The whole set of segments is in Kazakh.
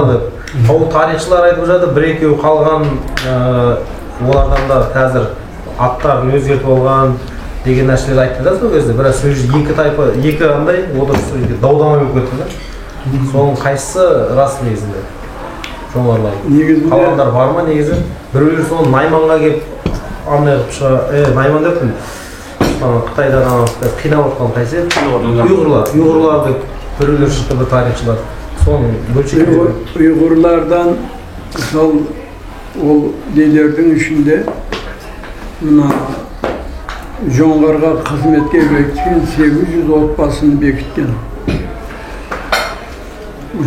Деп. Ол тарихшылар айтып жатыр, бір екеуі қалған, олардан да қазір аттарын өзгертіп алған деген нәрселер айтты да сол кезде. Бірақ сол жерде екі тайпа, екі андай отырыс дау-дамай болып кетті да. Соның қайсысы рас негізінде? Жоңғарлар. Негізінде қалғандар бар ма негізі? Біреулер соны Найманға келіп андай қылып шыға, Найман деппін. Ана Қытайдан ана қинап отқан қайсы еді? Ұйғырлар. Ұйғырлар деп біреулер шықты, бір тарихшылар. Соның бөлшектері. Ұйғырлардан сол ол нелердің ішінде мына жоңғарға қызметке бекіткен 800 отбасын бекіткен.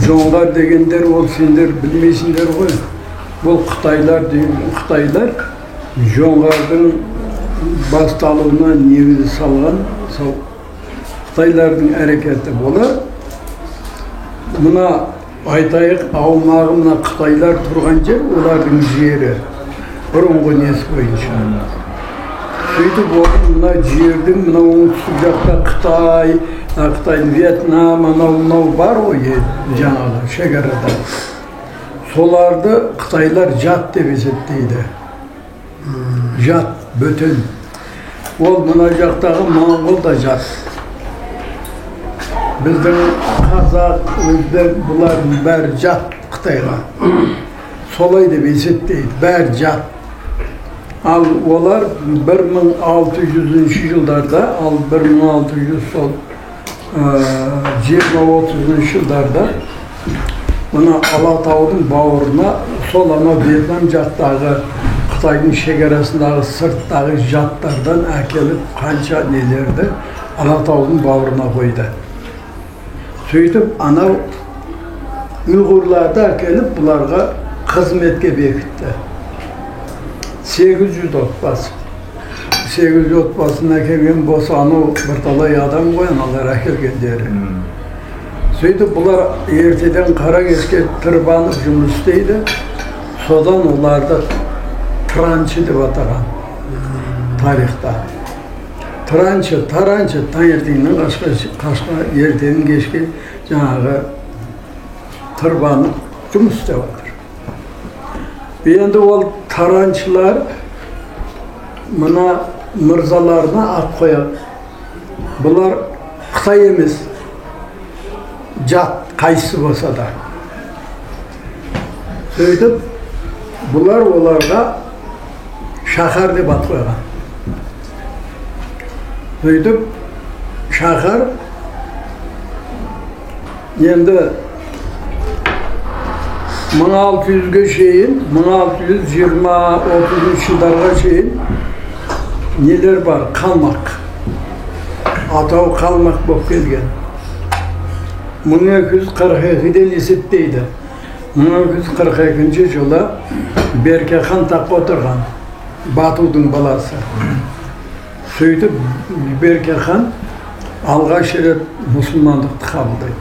Жоңғар дегендер ол сендер білмейсіңдер ғой. Бұл қытайлар деген, қытайлар жоңғардың басталуына негіз салған сол қытайлардың әрекеті болар. Мына айтайық, аумағы мына қытайлар тұрған жер олардың жері бұрынғы несі бойынша. Сөйтіп оның мына жердің мына оңтүстік жақта Қытай, Қытай, Вьетнам, анау мынау бар ғой жаңағы шекарада. Соларды қытайлар жат деп есептейді. Жат, бөтен. Ол мына жақтағы моңғол да жат. Біздің қазақ, өзбек, бұлардың бәрі жат Қытайға. Солай деп есептейді, бәрі жат. Ал олар 1600 жылдарда, ал 1600 сол, жиырма отызыншы жылдарда мына Алатаудың бауырына сол анау Вьетнам жақтағы Қытайдың шекарасындағы сырттағы жаттардан әкеліп қанша нелерді Алатаудың бауырына қойды. Сөйтіп анау ұйғырларды әкеліп бұларға қызметке бекітті. 800 отбасы. 800 отбасын әкелген болса анау бірталай адам ғой аналар әкелгендері. Сөйтіп бұлар ертеден қара кешке тырбанып жұмыс істейді. Содан оларды траншы деп атаған тарихта. Траншы, тараншы таңертеңнен қашқа, ертеден кешке жаңағы тырбанып жұмыс істеп жатыр. Енді ол тараншылар мына мырзаларына ат қояды. Бұлар Қытай емес, жат қайсысы болса да. Сөйтіп бұлар оларға шаһар деп ат қойған. Сөйтіп шаһар енді 1600-ге шейін, 1620-30 жылдарға шейін нелер бар? Қалмақ. Атау қалмақ болып келген. 1242-ден есептейді. 1242 жылы Берке хан таққа отырған, Батудың баласы. Сөйтіп Берке хан алғаш рет мұсылмандықты қабылдайды.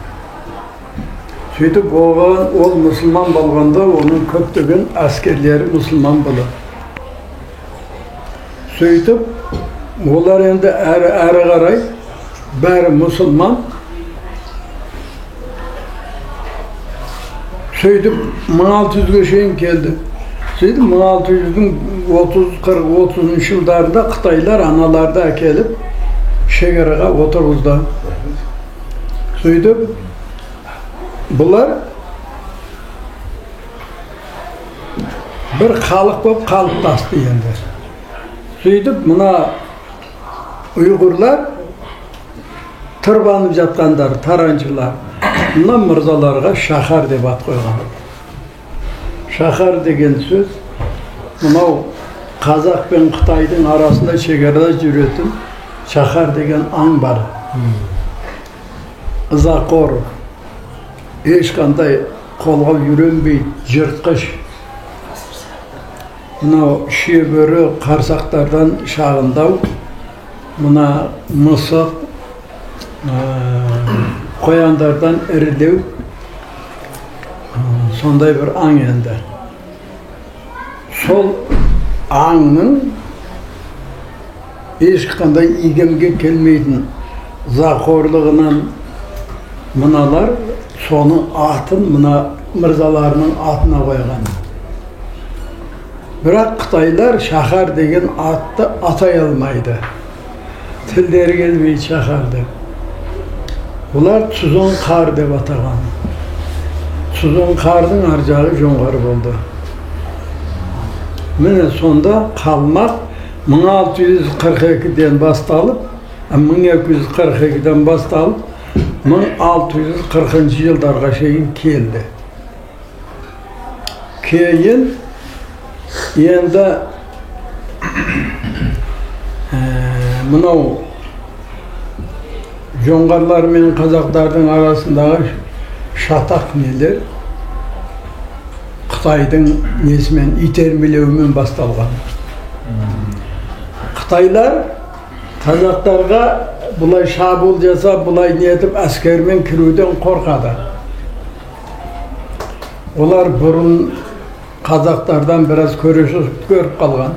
Сөйтіп оған ол мұсылман болғанда оның көптеген әскерлері мұсылман болады. Сөйтіп олар енді әрі қарай бәрі мұсылман. Сөйтіп 1600-ге шейін келді. Сөйтіп 1600-дің 30, 40, 30 жылдарында қытайлар аналарды әкеліп шекараға отырғызды. Сөйтіп бұлар бір халық болып қалыптасты енді. Сөйтіп мына ұйғырлар тырбанып жатқандар, тараншылар, мына мырзаларға шаһар деп ат қойған. Шаһар деген сөз мынау қазақ пен Қытайдың арасында шекарада жүретін шаһар деген аң бар. Ызақор, ешқандай қолға үйренбей жыртқыш. Мынау шиебөрі қарсақтардан шағындау, мына мысық, қояндардан ірілеу, сондай бір аң енді. Сол аңның ешқандай икемге келмейтін зақорлығынан мыналар соның атын мына мырзаларының атына қойған. Бірақ қытайлар шаһар деген атты атай алмайды. Тілдері келмейді шаһар деп. Олар Цузонқар деп атаған. Цузонқардың ар жағы Жоңғар болды. Міне сонда қалмақ 1642-ден басталып, 1242-ден басталып, 1640 жылдарға шейін келді. Кейін енді мынау жоңғарлар мен қазақтардың арасындағы шатақ нелер Қытайдың несімен, итермелеуімен басталған. Қытайлар қазақтарға бұлай шабуыл жасап, бұлай нетіп әскермен кіруден қорқады. Олар бұрын қазақтардан біраз көріп қалған.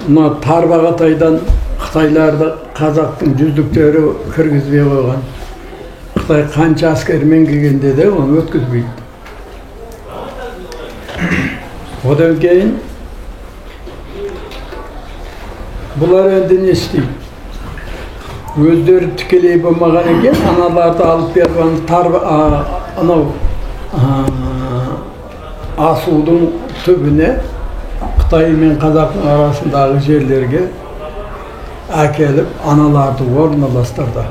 Мына Тарбағатайдан қытайларды қазақтың жүздіктері кіргізбей қойған. Қытай қанша әскермен келгенде де оны өткізбейді. Одан кейін бұлар енді не істейді? Өздері тікелей болмаған екен, аналарды алып беріп, анау асудың түбіне Қытай мен қазақтың арасындағы жерлерге әкеліп аналарды орналастырды.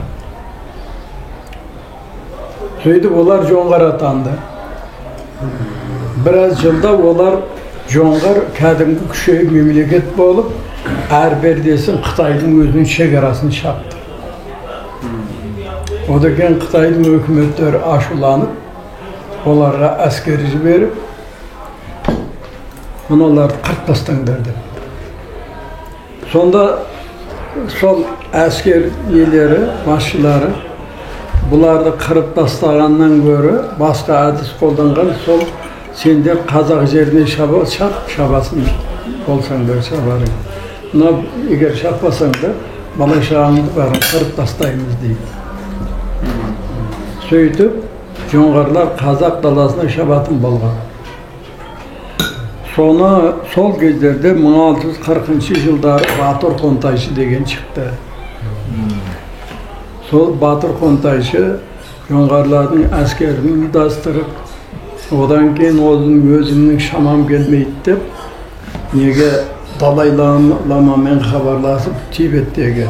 Сөйтіп олар жоңғар атанды. Біраз жылда олар жоңғар кәдімгі күшейіп мемлекет болып, әр бердесін Қытайдың өзінің шекарасын шапты. Одан кейін Қытайдың өкіметтері ашуланып, оларға әскер жіберіп, мыналарды қырып тастаңдар деп. Сонда сол әскер иелері, басшылары бұларды қырып тастағаннан гөрі басқа әдіс қолданған, сол сендер қазақ жеріне шабасын болсаңдар шабарың. Мына егер шаппасаңдар, бала шағаңды бәрін қырып тастаймыз дейді. Сөйтіп жоңғарлар қазақ даласына шабатын болған. Соны сол кездерде 1640 жылдары Батыр Қонтайшы деген шықты. Сол Батыр Қонтайшы жоңғарлардың әскерін ұйымдастырып, одан кейін оның өзімнің шамам келмейді деп, неге Далай Ламамен хабарласып Тибеттегі.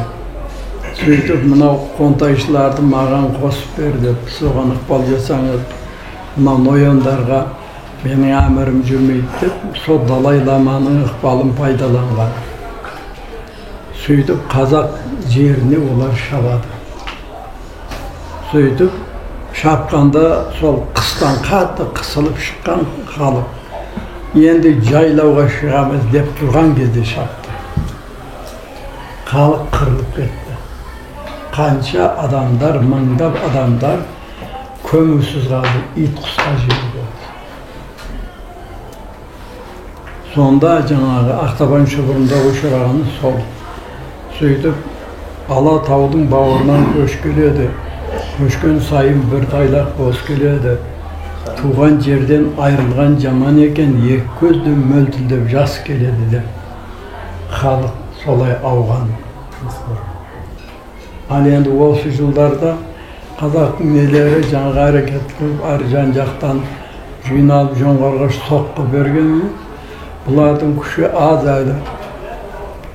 Сөйтіп мынау қонтайшыларды маған қосып бер деп, соған ықпал жасаңыз, мынау нояндарға менің әмірім жүрмейді деп, сол Далай Ламаның ықпалын пайдаланған. Сөйтіп қазақ жеріне олар шабады. Сөйтіп шапқанда сол қыстан қатты қысылып шыққан халық енді жайлауға шығамыз деп тұрған кезде шапты. Халық қырылып кетті. Қанша адамдар, мыңдап адамдар көмусіз қалды, ит құсқа жем болды. Сонда жаңағы Ақтабан шұбырында ұшырағаны сол. Сөйтіп Алатаудың бауырынан көш келеді. Көшкен сайын бір тайлақ бос келеді. Туған жерден айырылған жаман екен, екі көзден мөлтілдеп жас келеді деп халық солай ауған. Ал енді осы жылдарда қазақтың нелері жаңағы әрекет қылып, әр жан-жақтан жиналып жоңғарға соққы берген. Бұлардың күші аз әлі.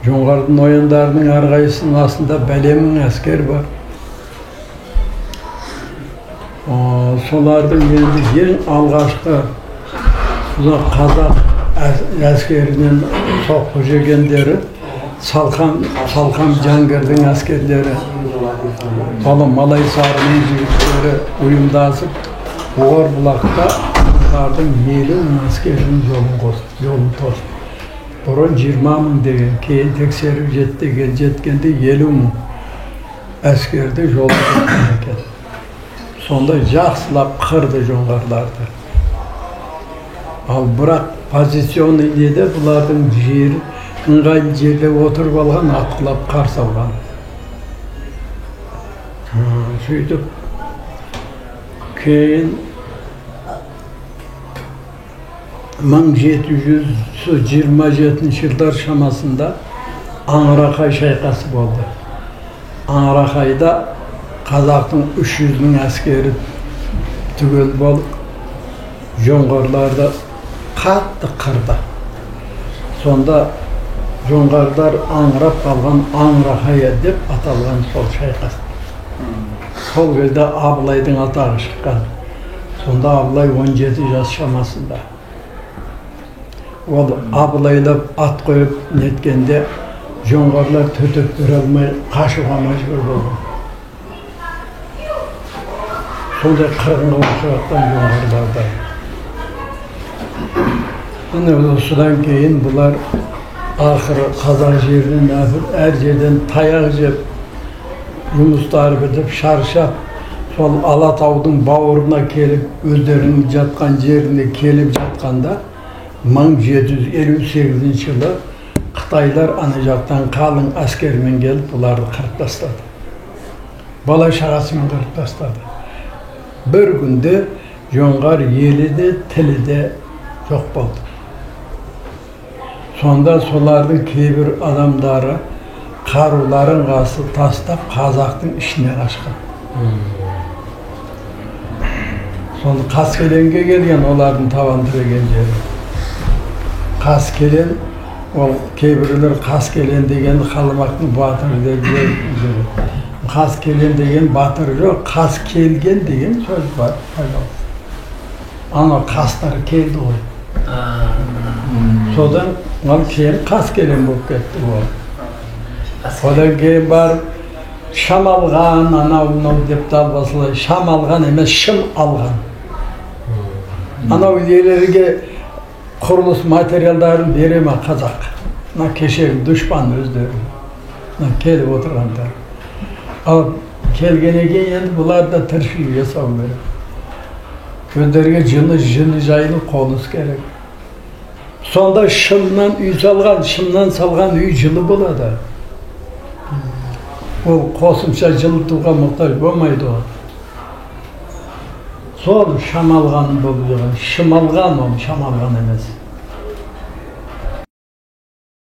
Жоңғардың нояндарының әрқайсысының астында бәле мың әскер бар. Солардың енді ең алғашқы қазақ әскерінен соққы жегендері Салқам Жәңгірдің әскерлері, ал Малайсарының жігіттері ұйымдасып, Орбұлақта олардың 50 мың әскерінің жолын тосты. Бұрын 20 мың деген, кейін тексеріп жеткенде 50 мың әскерді жолын тосқан екен. Сонда жақсылап қырды жоңғарларды. Ал бірақ позиционный неде бұлардың жері ыңғайлы жерде отырып алған, атқылап қарсы алған. Сөйтіп Кейін 1727 жылдар шамасында Аңырақай шайқасы болды. Аңырақайда қазақтың 300 мың әскері түгел болып, жоңғарларды қатты қырды. Сонда жоңғарлар аңырап қалған Аңырақай деп аталған сол шайқас. Сол кезде Абылайдың атағы шыққан. Сонда Абылай 17 жас шамасында. Ол Абылайлап ат қойып неткенде жоңғарлар төтеп бере алмай қашуға мәжбүр болған. Сондай қырғынға ұшыратқан жоңғарларды. Міне осыдан кейін бұлар ақыры қазақ жерінен әр жерден таяқ жеп, жұмыстары бітіп, шаршап, сол Алатаудың бауырына келіп, өздерінің жатқан жеріне келіп жатқанда 1758 жылы қытайлар ана жақтан қалың әскермен келіп бұларды қырып тастады. Бала шағасымен қырып тастады. Бір күнде жоңғар елі де, тілі де жоқ болды. Сонда солардың кейбір адамдары қаруларын қасы тастап қазақтың ішіне қашқан. Сонда Қаскелеңге келген олардың табан тіреген жері. Қаскелең, ол кейбіреулер Қаскелең деген қалмақтың батыры деп жүреді. Қаскелең деген батыр жоқ, қас келген деген сөз бар. Пожалуйста. Анау қастар келді ғой. Содан ол кейін Қаскелең болып кетті ол. Одан кейін барып Шамалған, анау мынау деп далбасалай, Шамалған емес, шым алған. Анау елерге құрылыс материалдарын бере ме қазақ? Мына кешегі дұшпан өздері. Мына келіп отырғандар. Ал келгеннен кейін енді бұлар да тіршілік жасау керек. Өздерге жылы жайлы қоныс керек. Сонда шымнан үй салған, шымнан салған үй жылы болады. Ол қосымша жылытуға мұқтаж болмайды ол. Сол шамалған болып жүрген, шымалған ол, шамалған емес.